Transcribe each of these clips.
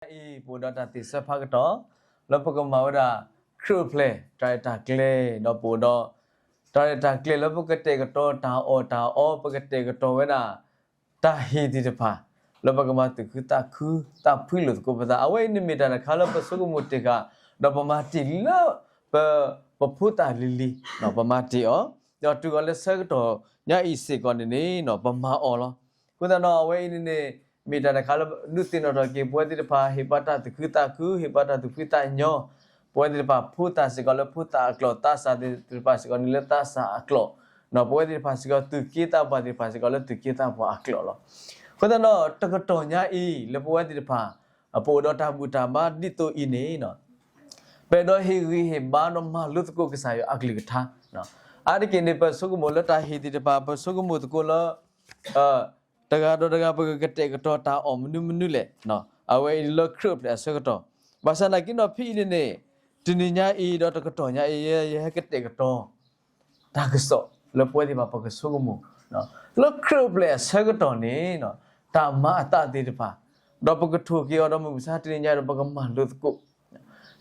အံၤ ပအိၣ်ဒီးတၢ်သ့ၣ်ဆၢဖးကတီၢ် လၢပကမၤဝဲဒၣ် ခရံာ်အိၣ်ဖျဲၣ် တၢ်ရဲၣ်တၢ်ကျဲၤ ဒီးပအိၣ်ဒီး တၢ်ရဲၣ်တၢ်ကျဲၤလၢပကတဲာ်ကတီၤတၢ်အီၣ်တၢ်အီ ပကတဲာ်ကတီၤဝဲဒၣ် တၢ်ဟ့ၣ်သ့ၣ်တဖၣ် လၢပကမၤသူၣ်ခုသးခု သးဖှံလိာ်သကိးပသး အဝဲအံၤန့ၣ်မ့ၢ်တၢ်တခါလၢပဆိကမိၣ်တ့ၢ်ဃာ် ဒီးပမၤတ့ၢ်လၢ ပ ပဖိသၣ်လံၤလံၤ ပမၤတ့ၢ်အီၤ ဒီးတုၤဃီၤလၢဆၢကတီၢ်ညါအံၤစ့ၢ်ကီးန့ၣ်န့ၣ် ပမၤအီၤလီၤ. အဃိသတးဒီး အဝဲအံၤန့ၣ်န့ၣ် မ့ၢ်တၢ်တခါလၢဒုးသ့ၣ်နီၣ်ထီၣ်က့ၤ ပဝဲသ့ၣ်တဖၣ် ဟ့ၣ်ပှၤတၢ်သူၣ်ခုသးခု ဟ့ၣ်ပှၤတၢ်သူၣ်ဖှံသးညီ ပဝဲသ့ၣ်တဖၣ်ဖိသၣ်စ့ၢ်ကီးလၢဖိသၣ်အကျိာ် သးစၢ်သ့ၣ်တဖၣ်စ့ၢ်ကီးန့ၣ်လၢသးစၢ်အကျိာ် ပဝဲသ့ၣ်တဖၣ်စ့ၢ်ကီး သူၣ်က့သးပှၢ်သ့ၣ်တဖၣ်စ့ၢ်ကီးလၢသူၣ်က့သးပှၢ်အကျိာ်လီၤ. အဃိသတးဒီး တကတီၢ်ညါအံၤ လၢပဝဲသ့ၣ်တဖၣ် ပအိၣ်ဒီးတၢ်ဘူၣ်တၢ်ဘါဒ်သိးအံၤန့ၣ် ပအဲၣ်ဒိးဟ့ၣ်ဂံၢ်ဟ့ၣ်ဘါဒီးမၤလိသကိးကစၢ်ယွၤအကလုၢ်ကထါ အါတက့ၢ်န့ၣ် ပဆိကမိၣ်လၢတၢ်ဟ့ၣ်သ့ၣ်တဖၣ် ပဆိကမိၣ်သကိးလၢ တဂၤဒီးတဂၤ ပကကတဲာ်ကတီၤတၢ်အီၣ်မနုၤမနုၤလဲၣ် အဝဲအံၤလၢခရံာ်အိၣ်ဖျဲၣ်အဆၢကတီၢ် ဘၣ်ဆၣ်သနာ်က့ဒီးဖဲအံၤန့ၣ်န့ၣ် တနံၤညါအံၤဒီးတကတီၢ်ညါအံၤ ယဟဲကတဲာ်ကတီၤ တၢ်ကစီၣ်လၢပဝဲသ့ၣ်တဖၣ်ပကဆိကမိၣ် လၢခရံာ်အိၣ်ဖျဲၣ်အဆၢကတီၢ်န့ၣ် တၢ်မၤအသးသ့ၣ်တဖၣ် ဒီးပကထိၣ်က့ၤအီၤဒီးမုၢ်မဆါတနံၤညါဒီးပကမၤလိသကိး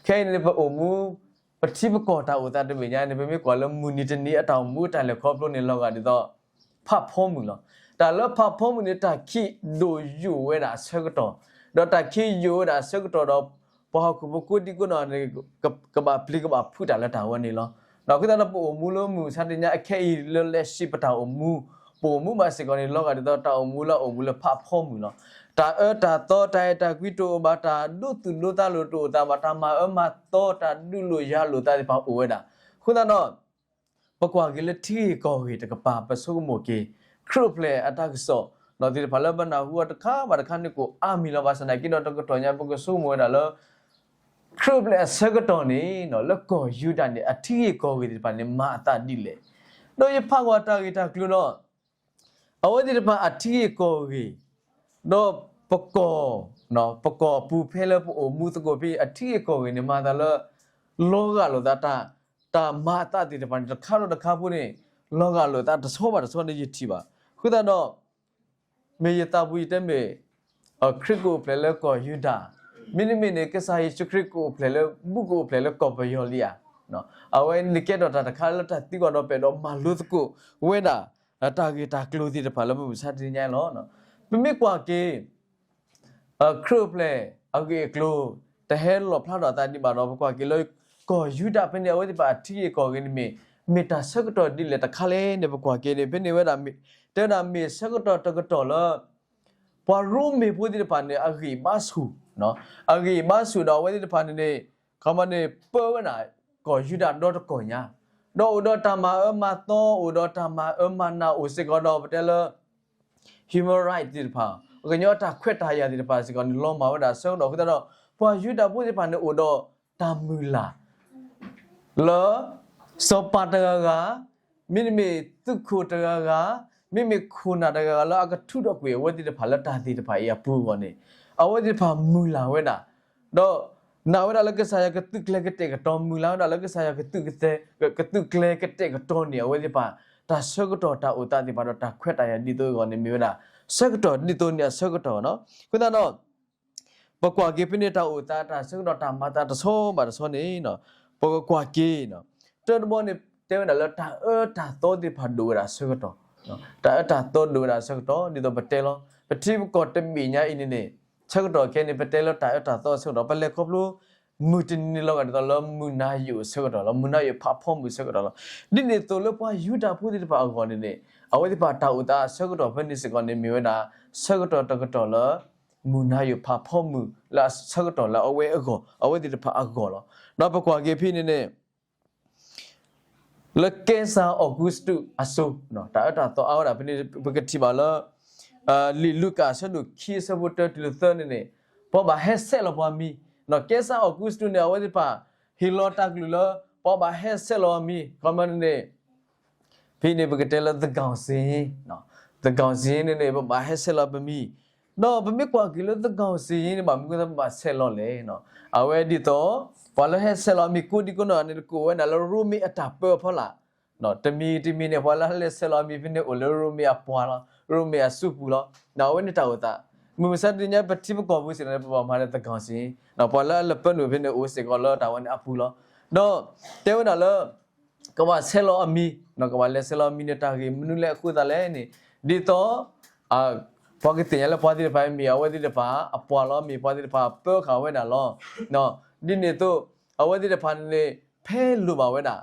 ခဲအံၤန့ၣ် ပအိၣ်မူပထံပကီၢ်တၢ်အိၣ်သးတဘ့ၣ်ညါန့ၣ် ပမ့ၢ်ကွၢ်လၢမုၢ်နံၤတနံၤအတၢ်အိၣ်မူတၢ်လဲၤခီဖျိန့ၣ် လီၤဂာ်ဒ်သိး ဖးဖီမုၢ်လီၤ. တၢ်လၢဖးဖီမုၢ်န့ၣ် တၢ်ခံးဒိၣ်ယိာ်ဝဲဒၣ်အဆၢကတီၢ်, ဒီးတၢ်ခံးယိာ်ဝဲဒၣ်အဆၢကတီၢ်ဒီး ပှၤဟီၣ်ခိၣ်ဖိကိးဒံကိးနီၢ်န့ၣ် ကဘၣ်ပျံၤကဘၣ်ဖုးတၢ်လၢတၢ်ဝဲန့ၣ်လီၤ. ဒီးအဃိသတးဒီး ပအိၣ်မူလၢမုၢ်မဆါတနံၤညါအခဲအံၤလၢလၢဆံပတၢ်အိၣ်မူ, ပအိၣ်မူဘၣ်စ့ၢ်ကီးန့ၣ် လီၤဂာ်ဒ်သိးတၢ်အိၣ်မူလၢအအိၣ်မူလၢဖးဖီမုၢ်လီၤ. တၢ်အၢတၢ်သီ တၢ်အဲၣ်တၢ်ကွံတအိၣ်ဘၣ်, တၢ်ဒိသူၣ်ဒိသးလိၤတအိၣ်သးဘၣ်, တၢ်မၤအၢမၤသီ တၢ်ဒုးလိာ်ယၤလိာ်သးသ့ၣ်တဖၣ်အိၣ်ဝဲဒၣ်. အဃိသတးဒီး ပကွၢ်က့ၤလၢထံဂ့ၢ်ကီၢ်ဂ့ၢ်တကပၤ ပဆိကမိၣ်က့ၤ ခရံာ်အိၣ်ဖျဲၣ်အတၢ်ကစီၣ် ဒီးသ့ၣ်တဖၣ်လၢပနၢ်ဟူအီၤတခါဘၣ်တခါန့ၣ် ကအိၣ်အါမံၤလီၤ. ဘၣ်ဆၣ်သနာ်က့ဒီး တကတီၢ်ညါ ပကဆိကမိၣ်ဝဲဒၣ်လၢ ခရံာ်အိၣ်ဖျဲၣ်အဆၢကတီၢ်န့ၣ် လၢကီၢ်ယူဒၤန့ၣ် အထံဂ့ၢ်ကီၢ်ဂ့ၢ်သ့ၣ်တဖၣ်န့ၣ် မၤအသးဒ်လဲၣ်. ဒီးယဖးကွၢ်တၢ်ဂ့ၢ်တၢ်ကျိၤဒီး အဝဲသ့ၣ်တဖၣ်အထံဂ့ၢ်ကီၢ်ဂ့ၢ် ဒီးပကီၢ်, ပကီၢ်ပူၤဖဲလၢပအိၣ်မူသကိးဖဲအံၤ အထံဂ့ၢ်ကီၢ်ဂ့ၢ်န့ၣ် မၤသးလၢ လီၤဂာ်လိာ်သး တၢ်မၤအသးသ့ၣ်တဖၣ်န့ၣ် တခါဒီးတခါဖိန့ၣ် လီၤဂာ်လိာ်သးတဆီဘၣ်တဆီန့ၣ် ယထံၣ်ဘၣ်. အဃိသတးဒီး မ့ၢ်ယသးပူၤယတဲမ့ၢ် ခရံာ်ကအိၣ်ဖျဲၣ်လၢကီၢ်ယူဒၤ, မ့တမ့ၢ်န့ၣ် ကစၢ်ယ့ၣ်ၡူးခရံာ်ကအိၣ်ဖျဲၣ်လၢ ဘူးကအိၣ်ဖျဲၣ်လၢကီၢ်ပယီၤလံဧါ. အဝဲန့ၣ်ကဲထီၣ်တၢ်တခါလၢတၢ်သံကွၢ်ဒီး ပအဲၣ်ဒိးမၤလိသကိးဝဲဒၣ် တၢ်ဂ့ၢ်တၢ်ကျိၤသ့ၣ်တဖၣ်လၢမုၢ်မဆါတနံၤညါလီၤ. ပမ့ၢ်ကွၢ်က့ၤ ခရံာ်အိၣ်ဖျဲၣ်အဂ့ၢ်အကျိၤ တဟဲလီၣ်ဖျါထီၣ်အသးဒံးဘၣ်ဒီး ပကွၢ်က့ၤလၢ ကီၢ်ယူဒၤဖဲန့ၣ် အဝဲသ့ၣ်တဖၣ်အထံဂ့ၢ်ကီၢ်ဂ့ၢ်န့ၣ်မ့ၢ် မ့ၢ်တၢ်ဆၢကတီၢ်ဒ်လဲၣ်တခါလဲၣ်န့ၣ် ပကွၢ်က့ၤန့ၣ် ဖဲန့ၣ်ဝဲဒၣ် တဲဝဲဒၣ်မ့ၢ်ဆၢကတီၢ်တကတီၢ်လၢ ပှၤရိမ့ၤဖိသ့ၣ်တဖၣ်န့ၣ် အဂံၢ်ဘါဆူၣ်, အဂံၢ်ဘါဆူၣ်ဒီးအဝဲသ့ၣ်တဖၣ်န့ၣ်န့ၣ် ခီမီန့ၣ် ပၢဝဲဒၣ် ကီၢ်ယူဒၤဒီတကီၢ်ညါ, ဒီးအိၣ်ဒီးတၢ်မၤအၢမၤသီ အိၣ်ဒီးတၢ်မၤအၢမၤနးအိၣ်စ့ၢ်ကီးဒီး ပတဲလၢ human right သ့ၣ်တဖၣ် ကညီတၢ်ခွဲးတၢ်ယာ်သ့ၣ်တဖၣ်စ့ၢ်ကီးန့ၣ် လီၤမၢ်ဝဲဒၣ်ဆၢကတီၢ်အဃိသတးဒီး ပှၤယူဒၤဖိသ့ၣ်တဖၣ်န့ၣ် အိၣ်ဒီးတၢ်မုၢ်လၢ် လၢ စီၤပၤတဂၤဂၤ, မ့တမ့ၢ်သုးခိၣ်တဂၤဂၤ, မ့မ့ၢ်ခိၣ်နၢ်တဂၤဂၤလၢအကထူးထီၣ်ကွံာ်အဝဲသ့ၣ်တဖၣ်လၢတၢ်သ့ၣ်တဖၣ်အံၤအပူၤအဂီၢ်န့ၣ် အဝဲသ့ၣ်တဖၣ်မုၢ်လၢ်ဝဲဒၣ် ဒီးနာ်ဝဲဒၣ်လၢကစၢ်ယွၤကသုးကျဲၤကတဲာ်ကတီၤ မုၢ်လၢ်ဝဲဒၣ်လၢကစၢ်ယွၤကသုးကျဲၤကတဲာ်ကတီၤန့ၣ် အဝဲသ့ၣ်တဖၣ် တၢ်ဆၢကတီၢ်တၢ်အိၣ်သးသ့ၣ်တဖၣ်ဒီးတၢ်ခွဲးတၢ်ယာ်ဒ်သိးအဂီၢ်န့ၣ် မ့ၢ်ဝဲဒၣ် ဆၢကတီၢ်ဒ်သိးန့ၣ်အဆၢကတီၢ်နီၤ. အဃိသတးဒီး ပကွၢ်က့ၤဖဲန့ၣ် တၢ်အိၣ်သးတၢ်ဆၢကတီၢ်တၢ်မၤသးတဆီဘၣ်တဆီန့ၣ် ပကကွၢ်က့ၤ တၢတဘီန့ၣ် တဲဝဲဒၣ်လၢတၢ်အၢတၢ်သီသ့ၣ်တဖၣ်ဒိၣ်ဝဲဒၣ်အဆၢကတီၢ်, တၢ်အၢတၢ်သီဒိၣ်ဝဲဒၣ်အဆၢကတီၢ် ဒ်သိးပတဲလီၤ ပထံပကီၢ်တဘ့ၣ်ညါအံၤန့ၣ်န့ၣ် ဆၢကတီၢ်ခဲအံၤန့ၣ် ပတဲလၢတၢ်အၢတၢ်သီအဆၢကတီၢ် ပလဲၤခီဖျိ မုၢ်တနံၤန့ၣ်လီၤဂာ်ဒ်သိးလၢမုၢ်နၤယိာ်အဆၢကတီၢ်လီၤ. မုၢ်နၤယိာ်ဖးဖီမုၢ်အဆၢကတီၢ်လီၤ. ဒ်န့ၣ်အသိးလၢပှၤယူဒၤဖိသ့ၣ်တဖၣ်အဂီၢ်န့ၣ်န့ၣ် အဝဲသ့ၣ်တဖၣ်တၢ်အိၣ်သးအဆၢကတီၢ်ဖဲန့ၣ်စ့ၢ်ကီးန့ၣ် မ့ၢ်ဝဲဒၣ် ဆၢကတီၢ်တကတီၢ်လၢ မုၢ်နၤယိာ်ဖးဖီမုၢ်လၢအဆၢကတီၢ်လၢအဝဲအဂီၢ် အဝဲသ့ၣ်တဖၣ်အဂီၢ်လီၤ. ဒီးပကွၢ်က့ၤဖဲန့ၣ်န့ၣ် လၢကဲစၢ်အီကူးစတူးအစိၤ တၢ်အၢတၢ်သီအါဝဲဒၣ်ဖဲန့ၣ် ပကထံၣ်ဘၣ်လၢ လံာ်လူၤကၣ်အဆၢဒိၣ်ခံအဆၢဖိတၢတုၤလၢသၢန့ၣ်န့ၣ် ပှၤဘၣ်ဟဲဆဲးလီၤပှၤမံၤ, ကဲစၢ်အီကူးစတူးန့ၣ် အဝဲသ့ၣ်တဖၣ် ဟ့ၣ်လီၤတၢ်ကလုၢ်လၢ ပှၤဘၣ်ဟဲဆဲးလီၤပှၤမံၤ ခီမီန့ၣ်န့ၣ် ဖဲန့ၣ်ပကတဲလၢ သန်းခေါင်စာရင်း, သန်းခေါင်စာရင်းန့ၣ်န့ၣ် ပဘၣ်ဟဲဆဲးလီၤပမံၤ, ဒီးပမ့ၢ်ကွၢ်က့ၤလၢ သန်းခေါင်စာရင်းန့ၣ် ဘၣ်မနုၤဃိသတးပဘၣ်ဆဲးလီၤလဲၣ်. အဝဲဒ်သိး ပှၤလၢဟဲဆဲးလီၤမံၤကိးဒံကိးနီၢ်န့ၣ် တကအိၣ်ဝဲဒၣ်လၢရိမ့ၤအတၢ်ပၢအဖီလာ်, တမံၤတမံၤန့ၣ် ပှၤလၢဟဲဆဲးလီၤမံၤဖဲန့ၣ် အိၣ်လၢရိမ့ၤအပှၤလီၤ, ရိမ့ၤအစုပူၤလီၤ. အဝဲန့ၣ်တၢ်အိၣ်သး, မုၢ်မဆါတနံၤညါ ပထံပကီၢ်ပူၤစ့ၢ်ကီးန့ၣ် ပဘၣ်မၤဒီးသန်းခေါင်စာရင်း, ပှၤလၢအလဲၤပၢနုာ်ဖဲန့ၣ် အိၣ်စ့ၢ်ကီးလၢတၢ်ဝဲန့ၣ်အပူၤလီၤ. ဒီးတဲဝဲဒၣ်လၢ ကဘၣ်ဆဲးလီၤအမံၤ, ကဘၣ်လဲၤဆဲးလီၤအမံၤန့ၣ် တၢ်ဂ့ၢ်မနုၤလဲၣ်အဃိသတးလဲၣ်န့ၣ်, ဒ်သိး ပှၤကသ့ၣ်ညါလၢပှၤသ့ၣ်တဖၣ်အံၤ မ့ၢ်အဝဲသ့ၣ်တဖၣ်အပှၤလီၤ, မ့ၢ်ပှၤသ့ၣ်တဖၣ်ပၢဃာ်ဝဲဒၣ်လီၤ. ဒ်န့ၣ်အသိး အဝဲသ့ၣ်တဖၣ်န့ၣ်န့ၣ် ဖဲလိၣ်ဘၣ်ဝဲဒၣ်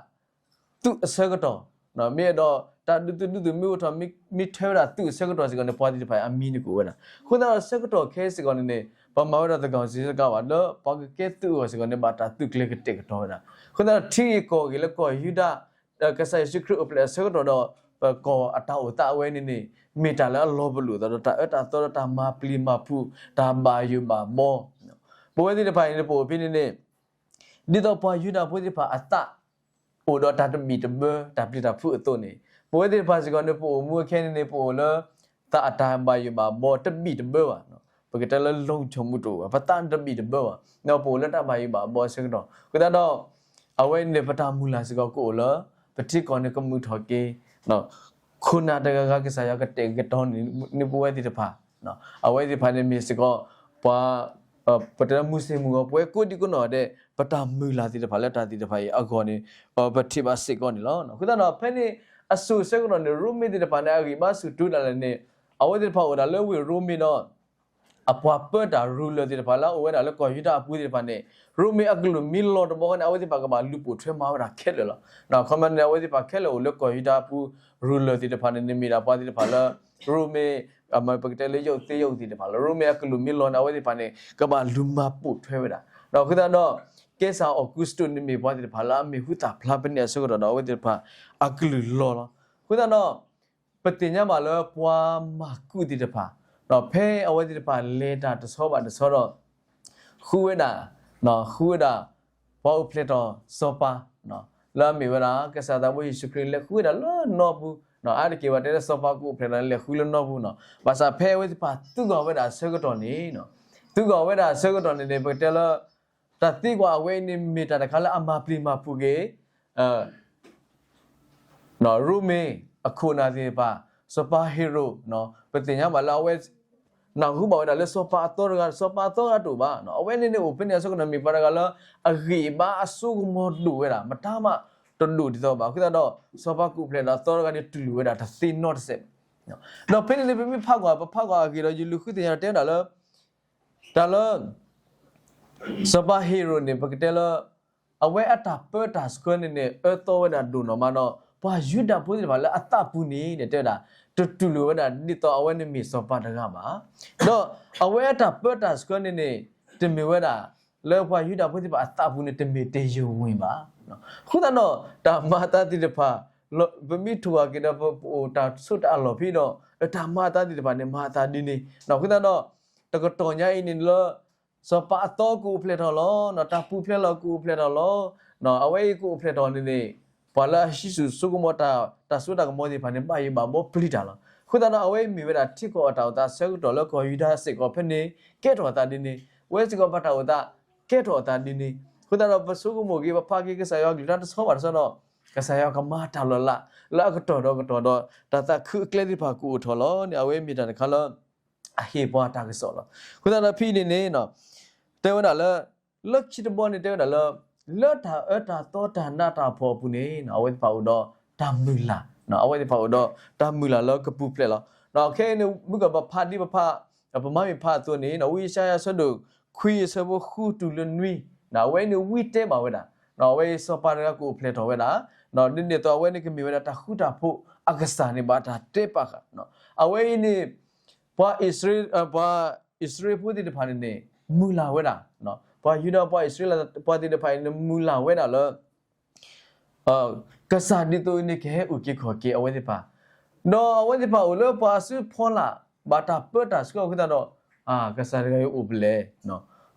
သုးအဆၢကတီၢ်, မ့ၢ်အဲၣ်ဒိးတၢ်ဒုးသုးဒုးသုးမ့ၢ်အိၣ်ထီၣ် မ့ၢ်ထၢဝဲဒၣ်သုးအဆၢကတီၢ်စ့ၢ်ကီးန့ၣ် ပှၤသ့ၣ်တဖၣ်အံၤအမံၤန့ၣ်ကအိၣ်ဝဲဒၣ်. အဃိသတးဒီးဆၢကတီၢ်ခဲအံၤစ့ၢ်ကီးန့ၣ်န့ၣ် ပမၤဝဲဒၣ်သန်းခေါင်စာရင်းတကးဘၣ် လၢပှၤကကဲသုးအဂီၢ်စ့ၢ်ကီးန့ၣ် ဘၣ်တၢ်သုးကျဲၤကတဲာ်ကတီၤဝဲဒၣ်. အဃိသတးဒီးထံဂ့ၢ်ကီၢ်ဂ့ၢ်လၢကီၢ်ယူဒၤ ကစၢ်ယ့ၣ်ၡူးခရံာ်အိၣ်ဖျဲၣ်အဆၢကတီၢ်ဒီး ပကီၢ်အတၢ်အိၣ်သးအဝဲန့ၣ်န့ၣ် မ့ၢ်တၢ်လၢအလီၤပလိာ်အသးဒီး တၢ်အၢတၢ်သီဒီးတၢ်မၤပျံၤမၤဖုး တၢ်ဘၣ်ယိၣ်ဘၣ်ဘီ, ပဝဲသ့ၣ်တဖၣ်အံၤန့ၣ် ပအိၣ်ဖဲန့ၣ်န့ၣ် ဒ်သိးပှၤယူဒၤဖိသ့ၣ်တဖၣ်အသး အိၣ်ဒီးတၢ်တဘံၣ်တဘၢ တၢ်ပျံၤတၢ်ဖုးအသိးန့ၣ်, ပဝဲသ့ၣ်တဖၣ်စ့ၢ်ကီးန့ၣ် ပအိၣ်မူခဲအံၤန့ၣ်န့ၣ် ပအိၣ်လၢ သးအတၢ်ဘၣ်ယိၣ်ဘၣ်ဘီတဘံၣ်တဘၢဘၣ်, ပကတဲလၢ လုံခြုံမှု တအိၣ်ဘၣ်, ပသးတဘံၣ်တဘၢဘၣ်, ပအိၣ်လၢတၢ်ဘၣ်ယိၣ်ဘၣ်ဘီအဆၢကတီၢ်. အဃိသတးဒီး အဝဲန့ၣ် ပတၢ်မုၢ်လၢ်စ့ၢ်ကီးကအိၣ်လၢ ပထံကီၢ်န့ၣ်ကမုာ်ထီၣ်က့ၤ ခိၣ်နၢ်တဂၤဂၤ ကစၢ်ယွၤကတဲာ်ကတီၤန့ၢ်ပဝဲသ့ၣ်တဖၣ်, အဝဲသ့ၣ်တဖၣ်န့ၣ်မ့ၢ်စ့ၢ်ကီး ပှၤ ပတဲလၢမုၢ်ဆ့ၣ်မုၢ်ဂီၤ ပဝဲကိးဒံကိးနီၢ်ဂၤဒဲး ပတၢ်မုၢ်လၢ်သ့ၣ်တဖၣ်လၢတၢ်သ့ၣ်တဖၣ်အံၤအဂီၢ်န့ၣ် ပထံၣ်ဘၣ်စ့ၢ်ကီးန့ၣ်လီၤ. အဃိသတးဒီး ဖဲန့ၣ်အစိၤဆၢကတီၢ်န့ၣ် ရိမ့ၤသ့ၣ်တဖၣ်န့ၣ် အဂံၢ်ဘါဆူၣ်တုၤဒၣ်လဲာ်န့ၣ် အဝဲသ့ၣ်တဖၣ်အိၣ်ဒၣ်လၢဝ့ၢ်ရိမ့ၤဒီး အပှၤပၢတၢ်ရူလၢၢ်သ့ၣ်တဖၣ်လၢအအိၣ်ဝဲဒၣ်လၢကီၢ်ယူဒၤအပူၤသ့ၣ်တဖၣ်န့ၣ် ရိမ့ၤအကလုၢ်မ့ၢ်လီၤတဘျီဃီန့ၣ် အဝဲသ့ၣ်တဖၣ်ကဘၣ်လူၤပိာ်ထွဲမၤဝဲဒၣ်ခဲလၢာ်လီၤ. အခီပညီန့ၣ် အဝဲသ့ၣ်တဖၣ်ခဲလၢာ်အိၣ်လၢကီၢ်ယူဒၤအပူၤ ရူလၢၢ်သ့ၣ်တဖၣ်န့ၣ် န့ၣ်မ့ၢ်ဒၣ်ပှၤသ့ၣ်တဖၣ်လၢ ရိမ့ၤ ပကတဲလၢယိၣ်သ့ယိၣ်သ့ၣ်တဖၣ်လီၤ. ရိမ့ၤအကလုၢ်မ့ၢ်လီၤန့ၣ် အဝဲသ့ၣ်တဖၣ်န့ၣ် ကဘၣ်လူၤမၤပိာ်ထွဲဝဲဒၣ်. အဃိသတးဒီး ကဲစၢ်အီကူးစတူးန့ၣ်မ့ၢ်ပှၤသ့ၣ်တဖၣ်လၢအမ့ၢ်ဟုသၣ်ဖျါဖဲန့ၣ်အဆၢကတီၢ်ဒီး အဝဲသ့ၣ်တဖၣ်အကလုၢ်လီၤလီၤ. အဃိသတးဒီး ပသ့ၣ်ညါဘၣ်လၢပှၤမၤကူးသ့ၣ်တဖၣ် ဖဲအဝဲသ့ၣ်တဖၣ်လဲၤတၢ်တဆီဘၣ်တဆီဒီး ဃုဝဲဒၣ် ဃုဝဲဒၣ် ပှၤအိၣ်ဖျဲၣ်ထီၣ်စီၤပၤ လၢအမ့ၢ်ဝဲဒၣ် ကစၢ်သးဘိယ့ၣ်ၡူးခရံာ် လဲၤဃုဝဲဒၣ်လၢနီပူၤ, အါတက့ၢ်ပတဲလၢစီၤပၤကအိၣ်ဖျဲၣ်ထီၣ်န့ၣ် လဲၤဃုလၢနီပူၤနီၤ. ဘၣ်ဆၣ်ဖဲအဝဲသ့ၣ်တဖၣ်သံကွၢ်ဝဲဒၣ်အဆၢကတီၢ်န့ၣ် သံကွၢ်ဝဲဒၣ်အဆၢကတီၢ်န့ၣ်န့ၣ် ပကတဲလၢ တၢ်သံကွၢ်အဝဲအံၤန့ၣ် မ့ၢ်တၢ်တခါလၢအမၤပျံၤမၤဖုးက့ၤ ရိမ့ၤအခိၣ်နၢ်သ့ၣ်တဖၣ်, စီၤပၤဟ့ၤရိာ်, ပသ့ၣ်ညါဘၣ်လၢအဝဲ နၢ်ဟူဘၣ်ဝဲဒၣ်လၢစီၤပၤအသီတဂၤ, စီၤပၤအသီတဂၤတအိၣ်ဘၣ်. အဝဲန့ၣ်န့ၣ်အိၣ်ဖဲန့ၣ်အဆၢကတီၢ်န့ၣ် မ့ၢ်ပှၤတဂၤလၢ အဂံၢ်အဘါအစိကမီၤဒိၣ်ဝဲဒၣ်, မတၤမးတဒိၣ်ဒ်သိးဘၣ်. အဃိသတးဒီး စီၤပၤကအိၣ်ဖျဲၣ်ဒီးအသီတဂၤန့ၣ် တူၢ်လိာ်ဝဲဒၣ်တသ့နီတစဲးဘၣ်. ဒီးဖဲန့ၣ်န့ၣ် ပမ့ၢ်ဖးကွၢ် ပဖးကွၢ်အဂ့ၢ်ဒီး ယလူၤဃုသ့ၣ်ညါတဲဝဲဒၣ်လၢ တၢ်လၢ စီၤပၤဟ့ၤရိာ်န့ၣ် ပကတဲလၢ အဝဲအတၢ်ပၢတၢ်ဆှၢန့ၣ်န့ၣ် အၢသီဝဲဒၣ်ဒိၣ်နီၢ်မးဒီး ပှၤယူဒၤဖိသ့ၣ်တဖၣ်လၢအသးပူၤန့ၣ် တဲဝဲဒၣ် တတူၢ်လိာ်ဝဲဒၣ်ဒ်သိးအဝဲန့ၣ်မ့ၢ်စီၤပၤတဂၤဘၣ်. ဒီးအဝဲအတၢ်ပၢတၢ်ဆှၢန့ၣ်န့ၣ် တမ့ၢ်ဝဲဒၣ် လၢပှၤယူဒၤဖိသ့ၣ်တဖၣ်အသးပူၤန့ၣ် တမ့ၢ်တယုၢ်ဝ့ၢ်ဘၣ်. အဃိသတးဒီး တၢ်မၤအသးသ့ၣ်တဖၣ် ပမ့ၢ်ထိၣ်အက့ၤဒီး ပအိၣ်တၢ်ဆိးတၢ်အလီၢ်ဖဲဒီး တၢ်မၤအသးသ့ၣ်တဖၣ်န့ၣ် မၤအသးဒ်န့ၣ်. အဃိသတးဒီး တကတီၢ်ညါအံၤန့ၣ်လၢ စီၤပၤအသီကအိၣ်ဖျဲၣ်ထီၣ်လီၤ, တၢ်ပူၤဖျဲးလီၤကအိၣ်ဖျဲၣ်ထီၣ်လီၤ. အဝဲအံၤကအိၣ်ဖျဲၣ်ထီၣ်န့ၣ်န့ၣ် ပှၤလၢအဟံးဆူၣ်ဆိကမိၣ်တၢ် တၢ်စိတၢ်ကမီၤသ့ၣ်တဖၣ်န့ၣ် ဘၣ်ယိၣ်ဘၣ်ဘီပျံၤတၢ်လီၤ. အဃိသတးဒီး အဝဲအံၤမ့ၢ်ဝဲဒၣ်ထံကီၢ်အတၢ်အိၣ်သးအဆၢကတီၢ်လၢကီၢ်ယူဒၤစ့ၢ်ကီးဖဲန့ၣ် ကဲထီၣ်အသးဒ်န့ၣ်, ဝဲစ့ၢ်ကီးဘၣ်တၢ်အိၣ်သး ကဲထီၣ်အသးဒ်န့ၣ်. အဃိသတးဒီး ပဆိကမိၣ်က့ၤ ပဖးက့ၤကစၢ်ယွၤအကလုၢ်ကထါတဆီဘၣ်တဆီဒီး ကစၢ်ယွၤကမၤတၢ်လီၤလး လၢအကတီၢ်ဒီးကတီၢ်ဒီး တၢ်သးခုအကျဲသ့ၣ်တဖၣ်ကအိၣ်ထီၣ်လီၤန့ၣ် အဝဲမ့ၢ်တၢ်တခါလၢ အဟ့ၣ်ပှၤတၢ်ကစီၣ်လီၤ. အဃိသတးဒီးဖဲအံၤန့ၣ်န့ၣ် တဲဝဲဒၣ်လၢ လၢခံတဘီန့ၣ် တဲဝဲဒၣ်လၢ လၢတၢ်အၢတၢ်သီတၢ်နးတၢ်ဖှီၣ်အပူၤန့ၣ် အဝဲသ့ၣ်တဖၣ်အိၣ်ဒီးတၢ်မုၢ်လၢ်, အဝဲသ့ၣ်တဖၣ်အိၣ်ဒီးတၢ်မုၢ်လၢ်လၢကပူၤဖျဲးလီၤ. ခဲအံၤန့ၣ် မုၢ်ကပဖးဒ်ပဖး ပမၤမ့ၢ်ဖးအသိးန့ၣ် ဝံယၡါယၤအဆၢဒိၣ်ခွံအဆၢဖိဃုတုၤလၢနွံ အဝဲအံၤန့ၣ်ဝံတဲဘၣ်ဝဲဒၣ် အဝဲအံၤစီၤပၤတဂၤကအိၣ်ဖျဲၣ်ထီၣ်ဝဲဒၣ် ဒ်န့ၣ်အသိးအဝဲန့ၣ်ကမ့ၢ်ဝဲဒၣ်တၢ်ဃူတၢ်ဖိးအကစၢ်န့ၣ် ဘၣ်တၢ်တဲပာ်ဃာ် အဝဲအံၤန့ၣ် ပှၤအံၣ်စရ့လးဖိသ့ၣ်တဖၣ်န့ၣ်န့ၣ် မုၢ်လၢ်ဝဲဒၣ်, ပှၤယူဒၤပှၤအံၣ်စရ့လးပှၤသ့ၣ်တဖၣ်အံၤန့ၣ် မုၢ်လၢ်ဝဲဒၣ်လၢ ကစၢ်ဒ်သိးအံၤန့ၣ် ကဟဲအုၣ်က့ၤခီၣ်က့ၤအဝဲသ့ၣ်တဖၣ်, ဒီးအဝဲသ့ၣ်တဖၣ်အိၣ်လၢပှၤအစုဖီလာ် ဘၣ်တၢ်ပၢတၢ်ဆှၢအဃိသတးဒီး ကစၢ်တဂၤအံၤအိၣ်ဖဲလဲၣ်,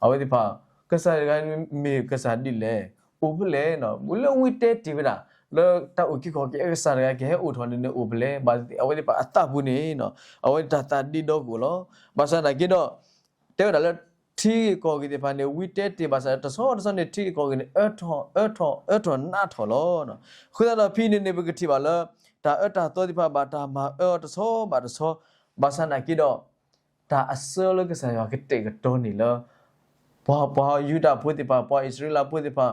အဝဲသ့ၣ်တဖၣ် ကစၢ်တဂၤအံၤမ့ၢ်ကစၢ်ဒ်လဲၣ်, အိၣ်ဖဲလဲၣ်, လၢဝံတဲတ့ၢ်ဝဲဒၣ် လၢတၢ်အုၣ်က့ၤခီၣ်က့ၤအကစၢ်တဂၤကဟဲအိၣ်ထီၣ်န့ၣ်န့ၣ် အိၣ်ဖဲလဲၣ်, ဘၣ်သ့ၣ်သ့ၣ် အဝဲသ့ၣ်တဖၣ်အသးပူၤန့ၣ် အဝဲတၢ်သးဒ့ဒီကအိၣ်လီၤ. ဘၣ်ဆၣ်သနာ်က့ဒီး တဲဝဲဒၣ်လၢ ထံဂ့ၢ်ကီၢ်ဂ့ၢ်သ့ၣ်တဖၣ်န့ၣ် ဝံတဲတ့ၢ်ဘၣ်ဆၣ် တဆီတဆီန့ၣ် ထံဂ့ၢ်ကီၢ်ဂ့ၢ်န့ၣ် အၢထီၣ်အၢထီၣ်အၢထီၣ်နးထီၣ်လီၤ. အဃိသတးဒီးဖဲအံၤန့ၣ်န့ၣ် ပကထံၣ်ဘၣ်လၢ တၢ်အၢတၢ်သီသ့ၣ်တဖၣ်ဘၣ်တၢ်မၤအၢအီၤတဆီဘၣ်တဆီ, ဘၣ်ဆၣ်သနာ်က့ဒီး တၢ်အဆၢလၢကစၢ်ယွၤကတဲာ်ကတီၤန့ၢ်လၢ ပှၤ ပှၤယူဒၤဖိသ့ၣ်တဖၣ် ပှၤအံၣ်စရ့လးဖိသ့ၣ်တဖၣ်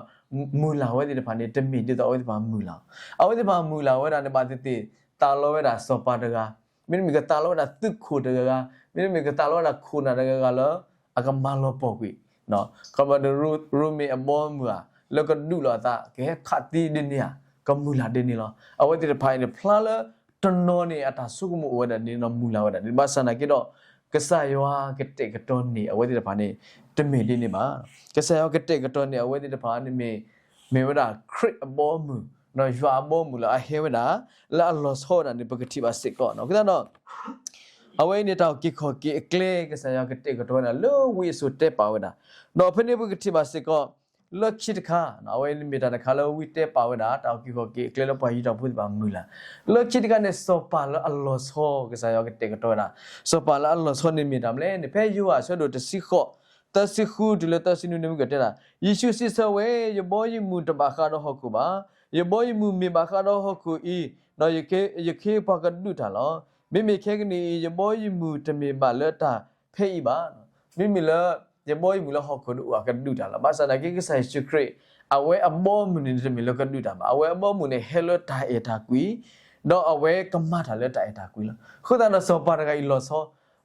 မုၢ်လၢ်ဝဲသ့ၣ်တဖၣ်န့ၣ် တမ့ၢ်ဒ်သိးအဝဲသ့ၣ်တဖၣ်မုၢ်လၢ်. အဝဲသ့ၣ်တဖၣ်မုၢ်လၢ်ဝဲဒၣ်န့ၣ် ဘၣ်သ့ၣ်သ့ၣ် သးလီဝဲဒၣ်စီၤပၤတဂၤ, မ့တမ့ၢ်ကသးလီဝဲဒၣ်သုးခိၣ်တဂၤဂၤ, မ့တမ့ၢ်ကသးလီဝဲဒၣ်ခိၣ်နၢ်တဂၤဂၤလၢ အကမၤလီၤပှီၢ်ကွံာ် ခီဖျိဒီးရိမ့ၤအဘီအမုၢ်ဧါ လၢကဒုးလိာ်အသး ကဟဲခးသံဒ်န့ၣ်ဧါ ကမုၢ်လၢ်ဒ်န့ၣ်လီၤ. အဝဲသ့ၣ်တဖၣ်အံၤန့ၣ် ဖျါလၢတနီၤန့ၣ် အတၢ်ဆိကမိၣ်အိၣ်ဝဲဒၣ်ဒ်န့ၣ်ဒီး မုၢ်လၢ်ဝဲဒၣ်န့ၣ် ဘၣ်ဆၣ်သနာ်က့ဒီး ကစၢ်ယွၤကတဲာ်ကတီၤန့ၢ်အဝဲသ့ၣ်တဖၣ်န့ၣ် တမ့ၢ်ဒ်န့ၣ်ဘၣ်. ကစၢ်ယွၤကတဲာ်ကတီၤန့ၢ်အဝဲသ့ၣ်တဖၣ်န့ၣ်မ့ၢ် မ့ၢ်ဝဲဒၣ်ခရံာ်အဘီအမုၢ်, ဒီးယွၤအဘီအမုၢ်လၢအဟဲဝဲဒၣ် လၢအလီၤဆီဝဲဒၣ်န့ၣ် ပကထံၣ်ဘၣ်စ့ၢ်ကီး. အဃိသတးဒီး အဝဲအံၤန့ၣ် တၢ်အုၣ်က့ၤခီၣ်က့ၤအကျဲ ကစၢ်ယွၤကတဲာ်ကတီၤဝဲဒၣ် လၢဝံအစိၤတဲပာ်ဝဲဒၣ်, ဒီးဖဲန့ၣ်ပကထံၣ်ဘၣ်စ့ၢ်ကီး လၢခံတခါ, အဝဲမ့ၢ်တၢ်တခါလၢဝံတဲပာ်ဝဲဒၣ် တၢ်အုၣ်က့ၤခီၣ်က့ၤအကျဲလၢပှၤယူဒၤဖိသ့ၣ်တဖၣ်မုၢ်လၢ်, လၢခံတခါန့ၣ် စီၤပၤလၢအလီၤဆီ ကစၢ်ယွၤကတဲာ်ကတီၤဝဲဒၣ်, စီၤပၤလၢအလီၤဆီန့ၣ်မ့ၢ်တၢ်မနုၤလဲၣ်န့ၣ် ဖဲယိၤဟၣ်အဆၢဒိၣ်တဆံဃိး သၢဆံဃုတုၤလၢသၢဆံနွံန့ၣ် မ့ၢ်ကတဲဒၣ်, ယ့ၣ်ၡူးစံးဆၢဝဲ, ယဘီယမုၢ်တဘၣ်ဃးဒီးဟီၣ်ခိၣ်ဘၣ်. ယဘီယမုၢ်မ့ၢ်ဘၣ်ဃးဒီးဟီၣ်ခိၣ်အံၤ, ဒီးယခ့ပှၤကဒုးတၢ်လီၤ. မ့မ့ၢ်ခဲကနံၣ်အံၤ ယဘီယမုၢ်တမ့ၢ်ဘၣ်လၢတၢ်ဖဲအံၤဘၣ်. မ့မ့ၢ်လၢ ယဘီယမုၢ်လၢဟီၣ်ခိၣ်ဒီးအိၣ်အကဒုးတၢ်လီၤ. ဘၣ်ဆၣ်သနာ်က့ ကစၢ်ယ့ၣ်ၡူးခရံာ် အဝဲအဘီအမုၢ်န့ၣ် တမ့ၢ်လၢကဒုးတၢ်ဘၣ်. အဝဲအဘီအမုၢ်န့ၣ် ဟဲလၢတၢ်အဲၣ်တၢ်ကွံ, ဒီးအဝဲကမၤတၢ်လၢတၢ်အဲၣ်တၢ်ကွံလီၤ. အဃိသတးဒီးစီၤပၤတဂၤအံၤလီၤဆီ,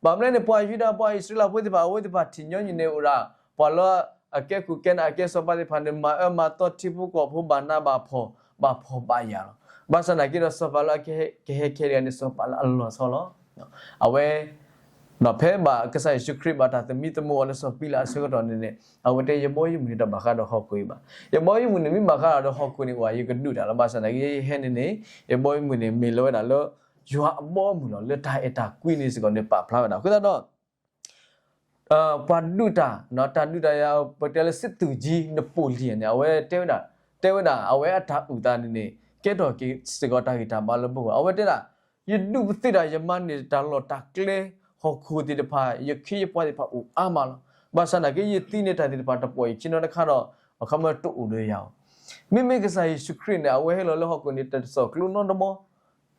ဘၣ်မနုၤလဲၣ်န့ၣ် ပှၤယူဒၤ ပှၤအံၣ်စရ့လးဖိသ့ၣ်တဖၣ် အဝဲသ့ၣ်တဖၣ်ထံၣ်ညီနုၢ်န့ၣ်အိၣ်ဒၣ် ပှၤလၢအကဲခိၣ်ကဲနၢ်အကဲစီၤပၤသ့ၣ်တဖၣ်န့ၣ် မၤအၢမၤသီထံဖိကီၢ်ဖိဘၣ်နးဘၣ်ဖှီၣ် ဘၣ်ဖှီၣ်ဘၣ်ယာ်လီၤ. ဘၣ်ဆၣ်သနာ်က့ဒီးစီၤပၤလၢအကဟဲခဲတဂၤန့ၣ် စီၤပၤလၢအလီၤဆီလီၤ. အဝဲ ဒီးဖဲဘၣ်ကစၢ်ယ့ၣ်ၡူးခရံာ်ဘၣ်တၢ်သမံသမိးအီၤလၢစီၤပံလးအဆၢကတီၢ်န့ၣ်န့ၣ် အဝဲတဲ ယဘီယမုၢ်န့ၣ်တဘၣ်ဃးဒီးဟီၣ်ခိၣ်အံၤဘၣ်. ယဘီယမုၢ်န့ၣ် မ့ၢ်ဘၣ်ဃးဒီးဟီၣ်ခိၣ်န့ၣ် အိၣ်ယကဒုးတၢ်လီၤ. ဘၣ်ဆၣ်သနာ်က့ ယဟဲန့ၣ်န့ၣ် ယဘီယမုၢ်န့ၣ် မ့ၢ်လၢဝဲဒၣ်လၢ ယွၤအဘီအမုၢ်လီၤ. လၢတၢ်အဲၣ်တၢ်ကွံန့ၣ်စ့ၢ်ကီးန့ၣ် ပာ်ဖျါဝဲဒၣ်. အဃိသတးဒီး ပှၤဒုးတၢ် တၢ်ဒုးတၢ်ယၤ ပတဲလၢ စစ်သူကြီး နပိလီၢ်န့ၣ် အဝဲတဲဝဲဒၣ် တဲဝဲဒၣ် အဝဲအတၢ်အုၣ်သးန့ၣ်န့ၣ် ကဲထီၣ်က့ၤစ့ၢ်ကီးတၢ်ဂံၢ်တၢ်ဘါလၢပဂီၢ်. အဝဲတဲဒၣ် ယဒုးပသ့ၣ်ဒၣ် ယမၤန့ၢ်တၢ်လီၢ်တၢ်ကျဲ ဟီၣ်ခိၣ်သ့ၣ်တဖၣ် ယခ့ယပှၤသ့ၣ်တဖၣ်အိၣ်အါမးလီၤ. ဘၣ်ဆၣ်သနာ်က့ ယသံန့ၢ်တၢ်သ့ၣ်တဖၣ်တပီၢ်အံၤ ဆ့ၣ်နီၤတခါဒီး အခီပညီတအိၣ်ဒီးယၤအီၤ. မ့မ့ၢ်ကစၢ်ယ့ၣ်ၡူးခရံာ်န့ၣ် အဝဲဟဲလီၤလၢဟီၣ်ခိၣ်န့ၣ် တစိာ်ကျိနီတဘီ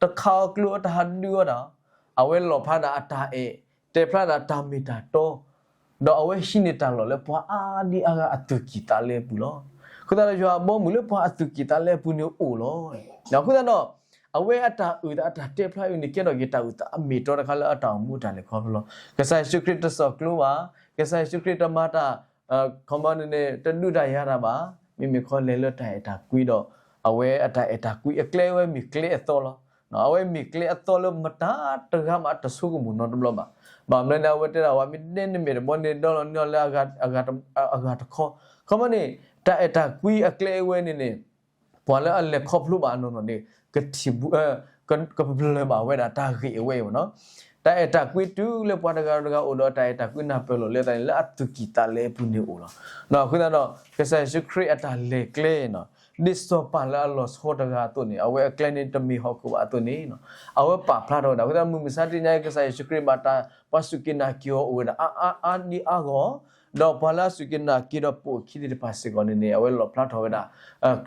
တခးအီၤကျိ တဟးဒုးအီၤတၢ်, အဝဲလီၣ်ဖျါဒၣ်အတၢ်အဲၣ်, တဲဖျါဒၣ်တၢ်မ့ၢ်တၢ်တီ, ဒီးအဝဲဟံးန့ၢ်တၢ်လီၢ်လၢပှၤအါဒံအါဂၤအသူၣ်ကံၢ်သးလဲအပူၤလီၤ. အဃိသတးဒီးယွၤအဘီအမုၢ်လၢပှၤအသူၣ်ကံၢ်သးလဲအပူၤန့ၣ်အိၣ်လီၤ. အဃိသတးဒီး အဝဲအတၢ်အုၣ်သးအတၢ်တဲဖျါအံၤန့ၣ် ကဲထီၣ်က့ၤတၢ်အုၣ်သးအမ့ၢ်အတီတခါလၢအတၢ်အိၣ်မူတၢ်လဲၤခီဖျိလီၤ. ကစၢ်ယ့ၣ်ၡူးခရံာ်တစိာ်ကျိဘၣ်, ကစၢ်ယ့ၣ်ၡူးခရံာ်တမၤတၢ် ခီမီန့ၣ်န့ၣ် တဒုးတၢ်ယၤတၢ်ဘၣ်, မ့မ့ၢ်ခီလဲၤလၢတၢ်အဲၣ်တၢ်ကွံဒီး အဝဲအတၢ်အဲၣ်တၢ်ကွံအကျဲဝဲမ့ၢ်ကျဲအသီလီၤ. အဝဲမ့ၢ်ကျဲအသီလၢမတၤတဂၤမးတဆိကမိၣ်နီတဘျီဘၣ်. ဘၣ်မနုၤန့ၣ် အဝဲတဲဒၣ် ပှၤမ့ၢ်ဒဲနမဲာ်တဘီန့ၣ် ဒီလီၤန့ၢ်အီၤလၢအဂၤတခီ. ခီမီန့ၣ် တၢ်အဲၣ်တၢ်ကွံအကျဲအဝဲန့ၣ်န့ၣ် ပှၤလၢအလဲၤခီဖျိဘၣ်အနီၢ်နီၢ်န့ၣ် ကထံၣ်ဘူး ကပလၢၢ်ဘၣ်ဝဲဒၣ်တၢ်ဂ့ၢ်အဝဲအံၤမ့ၢ်နီၤ. တၢ်အဲၣ်တၢ်ကွံတုၤလၢပှၤတဂၤတဂၤအိၣ်ဒီးတၢ်အဲၣ်တၢ်ကွံနၢ်ပၢၢ်လိာ်လၢသးန့ၣ် လၢအသူၣ်ကံၢ်သးလဲအပူၤန့ၣ်အိၣ်လီၤ. အဃိသတးဒီး ကစၢ်ယ့ၣ်ၡူးခရံာ်အတၢ်လဲၤကျဲနီၤ ဒ်စီၤပၤလၢအလီၤဆီတဂၤအသိးန့ၣ် အဝဲအကျဲန့ၣ်တမ့ၢ်ဟီၣ်ခိၣ်ဘၣ်အသိးန့ၣ် အဝဲပာ်ဖျါထီၣ်ဝဲဒၣ်. အဃိသတးမုၢ်မဆါတနံၤညါ ကစၢ်ယ့ၣ်ၡူးခရံာ်ဘၣ်တၢ်ပှၤစူၢ်က့ၤနာ်က့ၤအီၤအိၣ်ဝဲဒၣ်အါအါဒ်အါဂီၢ် ဒီးပှၤလၢအစူၢ်က့ၤနာ်က့ၤဒီးပိာ်အခံသ့ၣ်တဖၣ်စ့ၢ်ကီးန့ၣ်န့ၣ် အဝဲလီၣ်ဖျါထီၣ်ဝဲဒၣ်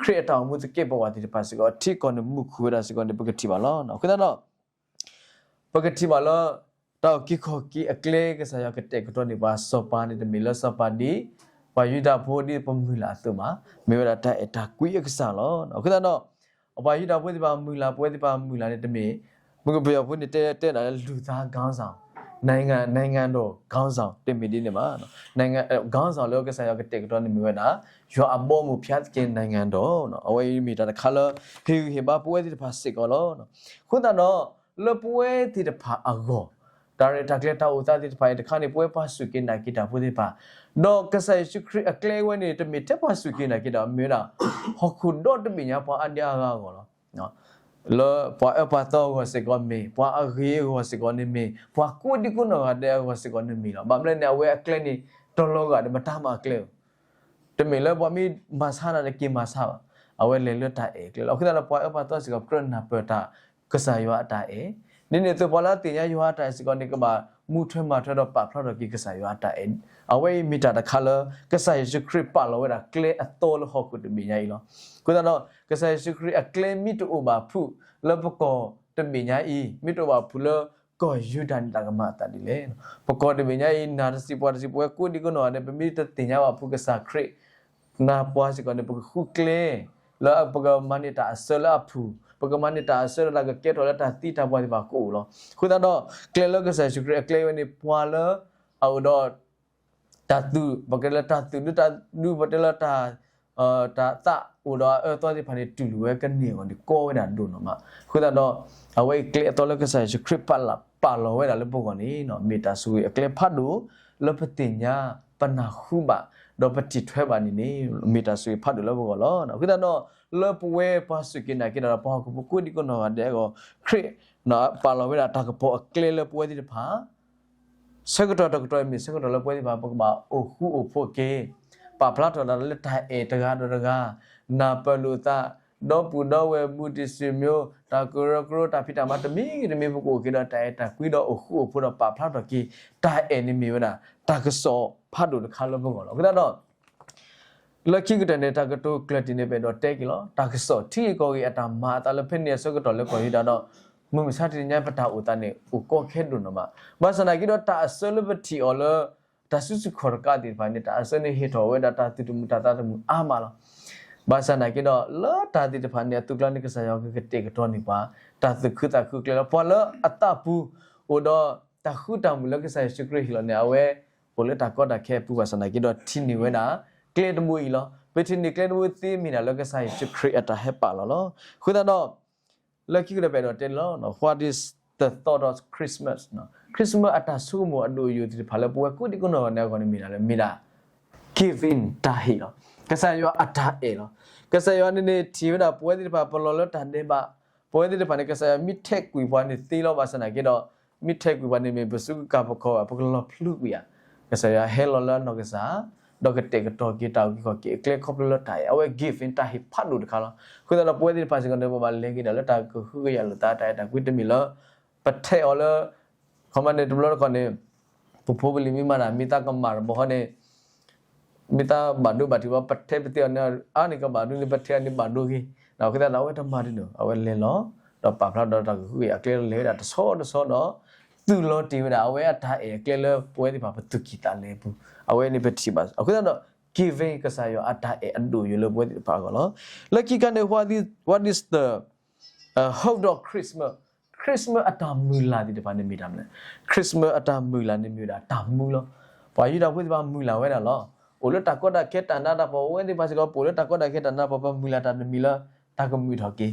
ခရံာ်အတၢ်အိၣ်မူသကဲးပဝးသ့ၣ်တဖၣ်စ့ၢ်ကီး ထံကီၢ်န့ၣ်မူခိၣ်ဝဲဒၣ်စ့ၢ်ကီးန့ၣ် ပကထံၣ်ဘၣ်လီၤ. အဃိသတးဒီး ပကထံၣ်ဘၣ်လၢ တၢ်အုၣ်က့ၤခီၣ်က့ၤအကျဲ ကစၢ်ယွၤကတဲာ်ကတီၤန့ၢ်ပှၤစီၤပၤန့ၣ် တမ့ၢ်လၢစီၤပၤဒ် ပှၤယူဒၤဖိဒ်ပမုၢ်လၢ်အသိးဘၣ်, မ့ၢ်ဝဲဒၣ်တၢ်အဲၣ်တၢ်ကွံအကစၢ်လီၤ. အဃိသတးဒီး ပှၤယူဒၤဖိသ့ၣ်တဖၣ်မုၢ်လၢ် ပဝဲသ့ၣ်တဖၣ်မုၢ်လၢ်န့ၣ်တမ့ၢ် မုၢ်ကပယီၤဖိန့ၣ်တဲတဲဒၣ်လၢ လူသားခေါင်းဆောင်, နိုင်ငံ, နိုင်ငံတော်ခေါင်းဆောင် တမ့ၢ်ဒ်န့ၣ်ဘၣ်. နိုင်ငံ, ခေါင်းဆောင် လၢကစၢ်ယွၤကတဲာ်ကတီၤန့ၣ်မ့ၢ်ဝဲဒၣ် ယွၤအဘီအမုၢ် ဘုရားသခင်နိုင်ငံတော် အဝဲအံၤမ့ၢ်တၢ်တခါလၢ ဟ့ၣ်ဂံၢ်ဟ့ၣ်ဘါပဝဲသ့ၣ်တဖၣ်စ့ၢ်ကီးလီၤ. အဃိသတးဒီး လၢပဝဲသ့ၣ်တဖၣ်အဂီၢ် တၢ်ရဲၣ်တၢ်ကျဲၤတၢ်အိၣ်သးသ့ၣ်တဖၣ်အံၤတခါန့ၣ် ပဝဲပှၤစူၢ်က့ၤနာ်က့ၤတၢ်ဖိသ့ၣ်တဖၣ်, ဒီးကစၢ်ယ့ၣ်ၡူးခရံာ်အကျဲဝဲန့ၣ် တမ့ၢ်ထဲပှၤစူၢ်က့ၤနာ်က့ၤတၢ် မ့ၢ်ဝဲဒၣ် ဟီၣ်ခိၣ်ဒီတဘ့ၣ်ညါပှၤအါဒံအါဂၤအဂီၢ်လီၤ. လၢပှၤအၢပှၤသီအဂီၢ်စ့ၢ်ကီးမ့ၢ်, ပှၤအဂ့ၤအဂီၢ်စ့ၢ်ကီးန့ၣ်မ့ၢ်, ပှၤကိးဒံကိးနီၢ်ဂၤဒဲးအဂီၢ်စ့ၢ်ကီးန့ၣ်မ့ၢ်လီၤ. ဘၣ်မနုၤလဲၣ်န့ၣ် အဝဲအကျဲန့ၣ် တလီၤဂာ်ဒီးမတၤမးအကျဲဧိၤ တမ့ၢ်လၢပှၤမ့ၢ်မၤဆါနၤဒီးက့ၤမၤဆါဘၣ်. အဝဲလဲၤလၢတၢ်အဲၣ်အကျဲလီၤ. အဃိသတးဒီး ပှၤအၢပှၤသီစ့ၢ်ကီးကြၢးနၢ်ပၢၢ်တၢ် ကစၢ်ယွၤအတၢ်အဲၣ်, ဒ်န့ၣ်အသိး ပှၤလၢအသ့ၣ်ညါယွၤအတၢ်အဲၣ်စ့ၢ်ကီးန့ၣ် ကဘၣ်မူထွဲမၤထွဲဒီးပာ်ဖျါထီၣ်က့ၤကစၢ်ယွၤအတၢ်အဲၣ်. အဝဲအံၤမ့ၢ်တၢ်တခါလၢ ကစၢ်ယ့ၣ်ၡူးခရံာ်ပာ်လီၤဝဲဒၣ်ကျဲအသီလၢဟီၣ်ခိၣ်တဘ့ၣ်ညါအံၤလီၤ. အဃိသတးဒီး ကစၢ်ယ့ၣ်ၡူးခရံာ်အကျဲမ့ၢ်တအိၣ်ဘၣ်ဖုးလၢပကီၢ်တဘ့ၣ်ညါအံၤ, မ့ၢ်တအိၣ်ဘၣ်ဖုးလၢ ကီၢ်ယူဒၤန့ၣ် တၢ်ကမၤအသးဒ်လဲၣ်. ပကီၢ်တဘ့ၣ်ညါအံၤ နၤတစံးပှၤတစံး ပဝဲကိးဒံကိးနီၢ်ဂၤဒဲး ပမ့ၢ်တသ့ၣ်ညါဘၣ်ဖုကစၢ်ခရံာ် နၤပှၤစ့ၢ်ကီးန့ၣ် ပကဃုကျဲ လၢပကမၤန့ၢ်တၢ်အစၢလၢအဖုၣ်, ပကမၤန့ၢ်တၢ်အစၢလၢတၢ်ကကဲထီၣ်လၢတၢ်သံတၢ်ပှၢ်သ့ၣ်တဖၣ်ကအိၣ်လီၤ. အဃိသတးဒီး ကျဲလၢကစၢ်ယ့ၣ်ၡူးခရံာ်အကျဲဝဲန့ၣ် ပှၤလၢအအိၣ်ဒီး တၢ်သူၣ်, ပကတဲလၢတၢ်သူၣ်ဒူတၢ်ဒူ ပတဲလၢတၢ် တၢ်သးအိၣ်ဒီးအအၢအသီသ့ၣ်တဖၣ်န့ၣ် တူၢ်လိာ်ဝဲကန့ၢ်အဂီၢ်န့ၣ် ကီဝဲဒၣ်ဒိၣ်နီၢ်မး. အဃိသတးဒီး အဝဲအံၤကျဲအသီလၢကစၢ်ယ့ၣ်ၡူးခရံာ်ပာ်လီၤဝဲဒၣ်လၢပဂီၢ်န့ၣ် မ့ၢ်တၢ်ဆိၣ်ဂ့ၤအကျဲဖးဒိၣ် လၢပသ့ၣ်ညါ ပနၢ်ဟူဘၣ် ဒီးပထံၣ်ထွဲဘၣ်န့ၣ်န့ၣ် မ့ၢ်တၢ်ဆိၣ်ဂ့ၤဖးဒိၣ်လၢပဂီၢ်လီၤ. အဃိသတးဒီး လၢပဝဲပှၤစူၢ်က့ၤနာ်က့ၤတၢ်ဒီး ပှၤဟီၣ်ခိၣ်ဖိကိးဒံကိးနီၢ်ဂၤဒဲးအဂီၢ် ခရံာ် ပာ်လီၤဝဲဒၣ်တၢ်ကပီၤအကျဲလၢပဝဲသ့ၣ်တဖၣ် ဆၢကတီၢ်တကတီၢ်အံၤမ့ၢ်ဆၢကတီၢ်လၢပဝဲသ့ၣ်တဖၣ် ပကဘၣ်အိၣ်ဃူအိၣ်ဖိးက့ၤ, ပာ်ဖျါထီၣ်ဒၣ်လၢတၢ်အဲၣ်တဂၤဒီးတဂၤ, နၢ်ပၢၢ်လိာ်သး, ဒီပုၢ်ဒီဝဲၢ် ဘူးတံၢ်စံၣ်မိၤ, တၢ်ကရၢကရိ တၢ်ဖံးတၢ်မၤတမံၤဂ့ၤတမံၤ ပကအိၣ်က့ၤဒီးတၢ်အဲၣ်တၢ်ကွံဒီးအိၣ်ဃူအိၣ်ဖိးဒီးပာ်ဖျါထီၣ်က့ၤ တၢ်အဲၣ်န့ၣ်မ့ၢ်ဝဲဒၣ် တၢ်ကစီၣ်ဖးဒိၣ်တခါလၢပဂီၢ်လီၤ. အဃိသတးဒီး လၢခံကတၢၢ်န့ၣ် တၢ်ကတိၤကျၢၢ်တံၢ်န့ၣ် ပအဲၣ်ဒိးတဲက့ၤလီၤ. တၢ်ကစီၣ်ထံဂ့ၢ်ကီၢ်ဂ့ၢ်အတၢ်မၤအသးလၢဖဲန့ၣ်အဆၢကတီၢ်လၢကီၢ်ယူဒၤဒီး မုၢ်မဆါတနံၤညါပတၢ်အိၣ်သးန့ၣ် အိၣ်ကီခဲဒိၣ်နီၢ်မး. ဘၣ်ဆၣ်သနာ်က့ဒီး တၢ်အစၢလၢပထံၣ်အီၤလၢ တၢ်စုဆူၣ်ခီၣ်တကးသ့ၣ်တဖၣ်န့ၣ် တၢ်အစၢန့ၣ်ဟ့ၣ်ထီၣ်ဝဲဒၣ်တၢ်သူၣ်တမုာ်တၢ်သးတမုာ်အါမးလီၤ. ဘၣ်ဆၣ်သနာ်က့ဒီး လၢတၢ်သ့ၣ်တဖၣ်န့ၣ် အသုးကျါန့ၣ် ကစၢ်ယွၤကကတဲာ်ကတီၤန့ၢ်ပှၤ တၢ်သူၣ်ခုသးခုအကျဲလီၤ. ပှၤလၢအသးပူၤအိၣ်ဒီးတၢ်ဃူတၢ်မုာ်လၢကစၢ်ယ့ၣ်ၡူးခရံာ်ဟ့ၣ်လီၤန့ၣ် အဝဲအိၣ်လၢတၢ်ကီတၢ်ခဲအပူၤဘၣ်ဆၣ်သနာ်က့ဒီး ထံၣ်န့ၢ်ဝဲဒၣ် ကျဲတဘိအံၤလီၤ. ပထံၣ်န့ၢ်ကျဲတဘိသ့မ့ၢ်ဒၣ်လၢ ကစၢ်ယ့ၣ်ၡူးခရံာ်အတၢ်ဟဲပာ်လီၤလီၤ. အဃိသတးဒီး လၢခံကတၢၢ်ပအဲၣ်ဒိးတဲန့ၣ်လီၤ. What is the thought of Christmas? Christmas အတၢ်ဆိကမိၣ်အဒိၣ်အယိာ်သ့ၣ်တဖၣ်လၢပဝဲကိးဒံကိးနီၢ်ဂၤဒဲးအဂီၢ်န့ၣ်မ့ၢ်ဒၣ်လဲၣ်, မ့ၢ်ဒၣ် giving တၢ်ဟ့ၣ်လီၤ. ကစၢ်ယွၤအတၢ်အဲၣ်လီၤ. ကစၢ်ယွၤန့ၣ်န့ၣ် ထံၣ်ဝဲဒၣ်ပဝဲသ့ၣ်တဖၣ်ပလီၢ်လၢတၢ်ဒဲးဘး, ပဝဲသ့ၣ်တဖၣ်န့ၣ် ကစၢ်ယွၤမ့ၢ်ထဲးကွံာ်ပှၤန့ၣ်သ့လီၤ. ဘၣ်ဆၣ်သနာ်က့ဒီး မ့ၢ်ထဲးကွံာ်ပှၤန့ၣ်မ့ၢ်ပစုကကၤပခီၣ်ဘၣ် ပကလီၤဖျူးကွံာ်ဧါ. ကစၢ်ယွၤဟဲလီၤလၢအနီၢ်ကစၢ် ဒီးကတဲာ်ကတီၤက့ၤတၢ်အုၣ်က့ၤခီၣ်က့ၤအကျဲခီဖျိလၢတၢ်အဲၣ်, အဝဲ giving တၢ်ဟ့ၣ်ဖးဒိၣ်တခါလီၤ. အဃိသတးဒီးပဝဲသ့ၣ်တဖၣ်စ့ၢ်ကီးန့ၣ် ပဘၣ်လဲၤက့ၤဒၣ်လၢတၢ်ကဟုကယာ်လိာ်သးတၢ်အဲၣ်တၢ်ကွံတမံၤလၢ ပထဲးအီၤလၢ ခီမ့ၢ်န့ၣ် တဘျီတခီၣ်န့ၣ် ပဖိပလံၤမ့ၢ်မၤတၢ် မ့ၢ်သးကမၣ်တဘျီဃီန့ၣ် မ့ၢ်သးဘၣ်ဒိဘၣ်ထံးဘၣ် ပထဲးပသ့အီၤန့ၣ် အါန့ၢ်ကဘၣ်ဒိန့ၣ် ပထဲးအီၤန့ၣ်ဘၣ်ဒိဂ့ၤ, အဃိသတးဒီးအဝဲတမၤဒ်န့ၣ် အဝဲလဲၤလီၤ ဒီးပာ်ဖျါဒီးတၢ်ကဟုကယာ်အကျဲ လဲၤဝဲဒၣ်တဆီတဆီဒီး သူၣ်လီၤတ့ၢ်ဝဲဒၣ် အဝဲအတၢ်အဲၣ်အကျဲလၢပဝဲသ့ၣ်တဖၣ်ပသူၣ်ကံၢ်သးလဲပူၤ အဝဲန့ၣ်ပထံၣ်ဘၣ်. အဃိသတးဒီး giving ကစၢ်ယွၤအတၢ်အဲၣ်အဒိၣ်ယိာ်လၢပဝဲသ့ၣ်တဖၣ်အဂီၢ်လီၤ. လၢခံခါန့ၣ် what is, what is the hope of Christmas? Christmas အတၢ်မုၢ်လၢ်သ့ၣ်တဖၣ်န့ၣ်မ့ၢ်တၢ်မနုၤလဲၣ်. Christmas အတၢ်မုၢ်လၢ်န့ၣ်မ့ၢ်ဝဲဒၣ်တၢ်မူလီၤ. ပှၤယူဒၤဖိသ့ၣ်တဖၣ်မုၢ်လၢ်ဝဲဒၣ်လီၤ. အိၣ်လၢတၢ်ကီတၢ်ခဲတၢ်နးတၢ်ဖှီၣ် အဝဲသ့ၣ်တဖၣ်စ့ၢ်ကီး ပအိၣ်လၢတၢ်ကီတၢ်ခဲတၢ်နးတၢ်ဖှီၣ် ပမုၢ်လၢ်တၢ်တမံၤလၢ တၢ်ကမုာ်ထီၣ်က့ၤ,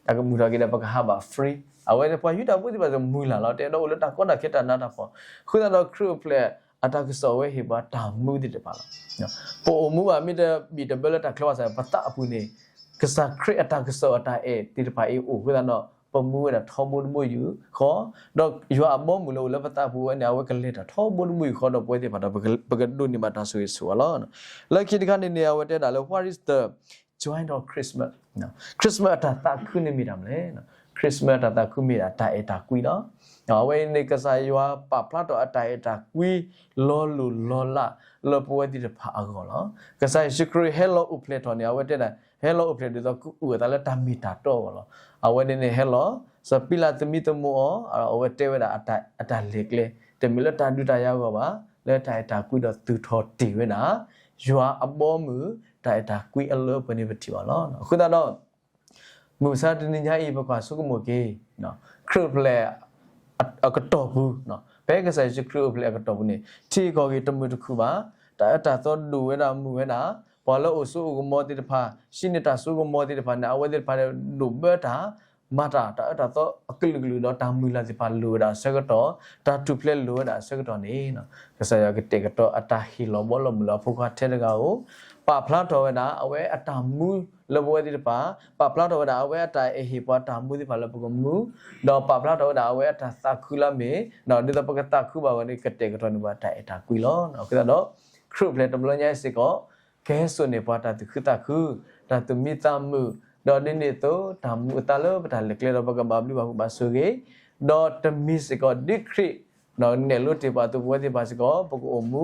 တၢ်ကမုာ်ထီၣ်က့ၤဒီးပကဟးဘၣ် free. အဝဲန့ၣ်ပှၤယူဒၤဖိသ့ၣ်တဖၣ်စ့ၢ်ကီးမုၢ်လၢ်လီၤ တဲဒီးအိၣ်လၢတၢ်ကီတၢ်ခဲတၢ်နးတၢ်ဖှီၣ်. အဃိသတးဒီးခရံာ်အိၣ်ဖျဲၣ်အတၢ်ကစီၣ်ဝဲဟ့ၣ်ပှၤတၢ်မူသ့ၣ်တဖၣ်လီၤ. ပအိၣ်မူဘၣ်မ့ၢ်တဘံၣ်တဘၢလၢတၢ်ချၢဘၣ်ဆၣ် ပသးအပူၤန့ၣ် ကစၢ်ခရံာ်အတၢ်ကစီၣ်အတၢ်အဲၣ်သ့ၣ်တဖၣ်အံၤအိၣ်အဃိသတးဒီး ပမူဝဲဒၣ်ထီဘိတဘိယူၢ်ဃီ, ဒီးယွၤအဘီအမုၢ်လၢအိၣ်လၢပသးပူၤဝဲန့ၣ် အဝဲကလဲၤတၢ်ထီဘိတဘိယူၢ်ဃီဒီးပဝဲသ့ၣ်တဖၣ်ဒီး ပကဒိးန့ၢ်ဘၣ်တၢ်ဆိၣ်ဂ့ၤဆိၣ်ဝါလီၤ. လၢခံတခါန့ၣ်န့ၣ် အဝဲတဲဒၣ်လၢ what is the joy of Christmas? Christmas အတၢ်သးခုန့ၣ်မ့ၢ်တၢ်မနုၤလဲၣ်. Christmas အတၢ်သးခုမ့ၢ်ဒၣ်တၢ်အဲၣ်တၢ်ကွံလီၤ. အဝဲအံၤန့ၣ် ကစၢ်ယွၤပာ်ဖျါထီၣ်အတၢ်အဲၣ်တၢ်ကွံ လီၤလိၢ်လီၤလးလၢပဝဲသ့ၣ်တဖၣ်အဂီၢ်လီၤ. ကစၢ်ယ့ၣ်ၡူးခရံာ်ဟဲလီၤအိၣ်ဖျဲၣ်ထီၣ်န့ၣ် အဝဲတဲဒၣ် ဟဲလီၤအိၣ်ဖျဲၣ်ဒ်သိးကအုၣ်အသးလၢတၢ်မ့ၢ်တၢ်တီအဂီၢ်လီၤ. အဝဲန့ၣ်န့ၣ်ဟဲလီၤ စီၤပံလးသမံသမိးအီၤ အဝဲတဲဝဲဒၣ်အတၢ်လဲၤကျဲ တမ့ၢ်လၢတၢ်ဒုးတၢ်ယၤအဂီၢ်ဘၣ်, လၢတၢ်အဲၣ်တၢ်ကွံဒီးသူၣ်ထီၣ်တ့ၢ်ဝဲဒၣ် ယွၤအဘီအမုၢ် တၢ်အဲၣ်တၢ်ကွံအလၢပှဲၤန့ၣ်ပထံၣ်ဘၣ်လီၤ. အဃိသတးဒီး မုၢ်မဆါတနံၤညါအံၤ ပကွၢ်ဆိကမိၣ်က့ၤ ခရံာ်အိၣ်ဖျဲၣ် အကတီၢ်ပူၤ, ဖဲကစၢ်ယ့ၣ်ၡူးခရံာ်အိၣ်ဖျဲၣ်အကတီၢ်ပူၤန့ၣ် ထံဂ့ၢ်ကီၢ်ဂ့ၢ်တမုာ်တခုၣ်ဘၣ်, တၢ်အၢတၢ်သီဒိၣ်ဝဲဒၣ်မုာ်ဝဲဒၣ်, ပှၤလၢအိၣ်ဆိးအိၣ်ကမီၤသ့ၣ်တဖၣ် ဟံးန့ၢ်တၢ်ဆိကမိၤသ့ၣ်တဖၣ်န့ၣ် အဝဲသ့ၣ်တဖၣ်ဒိၣ်ဘၢတၢ် မၤတၢ် တၢ်အၢတၢ်သီအကလုာ်ကလုာ်ဒီးတၢ်မုၢ်လၢ်သ့ၣ်တဖၣ်လိၣ်ဝဲဒၣ်အဆၢကတီၢ်, တၢ်ထူၣ်ဖျဲးလိၣ်ဝဲဒၣ်အဆၢကတီၢ်န့ၣ် ကစၢ်ယွၤကတဲာ်ကတီၤအတၢ်ဟ့ၣ်လီၤဘီလီၤမုၢ်လၢအဖိခွါထဲတဂၤဧိၤ, ပာ်ဖျါထီၣ်ဝဲဒၣ် အဝဲအတၢ်မူလၢပဝဲသ့ၣ်တဖၣ်, ပာ်ဖျါထီၣ်ဝဲဒၣ် အဝဲအတၢ်အဲၣ်ဟ့ၣ်ပှၤတၢ်မူသ့ၣ်တဖၣ်လၢပကမူ, ဒီးပာ်ဖျါထီၣ်ဝဲဒၣ်အဝဲအတၢ်သးခုလၢအမ့ၢ် ဒ်သိးပကသးခုဘၣ်ဝဲန့ၣ် ကတဲာ်ကတီၤန့ၢ်ပှၤတၢ်အဲၣ်တၢ်ကွံလီၤ. အဃိသတးဒီး ခရံာ်အိၣ်ဖျဲၣ်တဘျီညါအံၤစ့ၢ်ကီး ကဟဲစိာ်န့ၢ်ပှၤတၢ်သူၣ်ခုသးခု, တၢ်သူၣ်မံသးမုာ်, ဒီးဒ်န့ၣ်အသိး တၢ်မူအသးလၢပတၢ်လဲၤကျဲဒီး ပကဘၣ်ဘျုးဘၣ်ဖှိၣ်ဘၣ်ဆိၣ်ဂ့ၤ, ဒီးတမံၤစ့ၢ်ကီး ဒ်ခရံာ် နဲၣ်လိတ့ၢ်ပှၤအသိး ပဝဲသ့ၣ်တဖၣ်စ့ၢ်ကီး ပကအိၣ်မူ,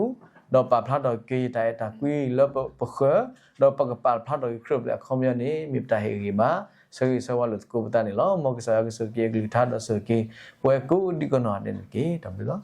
ဒီးပာ်ဖျါထီၣ်က့ၤတၢ်အဲၣ်တၢ်ကွံလၢပဃၢၤ, ဒီးပကပာ်ဖျါထီၣ်က့ၤခရံာ်အိၣ်ဖျဲၣ်အခီပညီန့ၣ် မ့ၢ်ပတၢ်ဟ့ၣ်ဂံၢ်ဘါ ဆၢဂ့ၤဆၢဝါလိာ်သကိးပသးန့ၣ်လီၤ. မ်ကစၢ်ယွၤကဆိၣ်ဂ့ၤက့ၤအကလုၢ်ကထါ ဒီးဆိၣ်ဂ့ၤက့ၤ ပဝဲကိးဒံကနီၢ်ဒဲးန့ၣ်တက့ၢ်. တၢ်ဘျုးလီၤ.